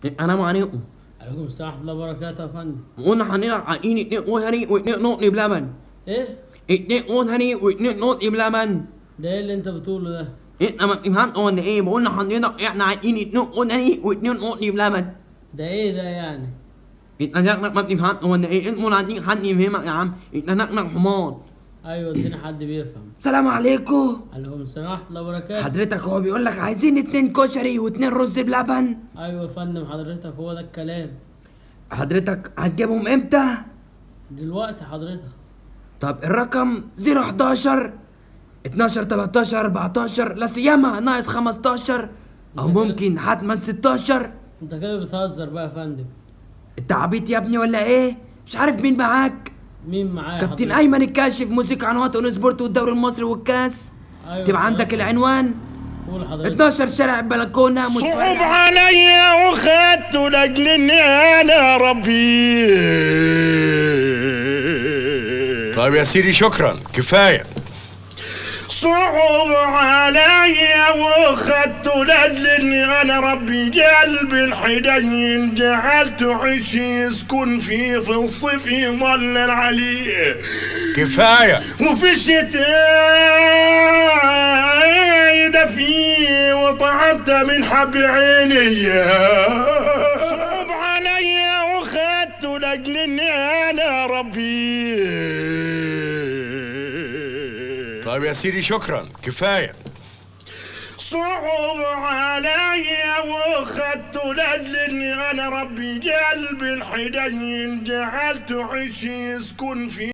السلام عليكم. عليكم السلام ورحمة الله وبركاته يا فندم. قلنا حنلعب عايزين 2 كشري و2 نقط بلبن. ايه؟ 2 كشري و2 نقط بلبن. ده ايه اللي انت بتقوله ده؟ انت ما بتفهمش ولا ايه؟ بقولنا حضرتك احنا عايزين 2 كشري و2 نقط بلبن. ده ايه ده يعني؟ انت شكلك ما بتفهمش ولا ايه؟ انت عايزين حد يفهمك يا عم، انت شكلك حمار. ايوه ادينا حد بيفهم. السلام عليكم. عليكم السلام ورحمة الله وبركاته. حضرتك هو بيقول لك عايزين 2 كشري و2 رز بلبن. ايوه يا فندم حضرتك هو ده الكلام. حضرتك هتجيبهم امتى؟ دلوقتي حضرتك. طب الرقم 011 12 13 14 لا سيما ناقص 15 او ممكن حتما 16. انت كده بتهزر بقى يا فندم. انت عبيط يا ابني ولا ايه؟ مش عارف مين معاك؟ مين معايا؟ كابتن ايمن الكاشف، موسيقى قنوات اون سبورت والدوري المصري والكاس. أيوة تبقى عندك العنوان. قول حضرتك. 12 شارع البلكونه. صعب عليا وخدته لاجل اني انا ربي. طيب يا سيدي شكرا كفاية. صعب عليا وخدته لاجل اني انا ربي. قلبي الحنين جعلته عش يسكن فيه في الصيف يضلل عليه. كفاية. وفي الشتاء يدفيه وطعمت من حب عيني. صعب عليا وخدته لاجل اني انا ربي. طيب يا سيدي شكرا كفاية. صعب عليا وخدته لاجل اني انا ربي. قلبي الحنين جعلته عش يسكن فيه.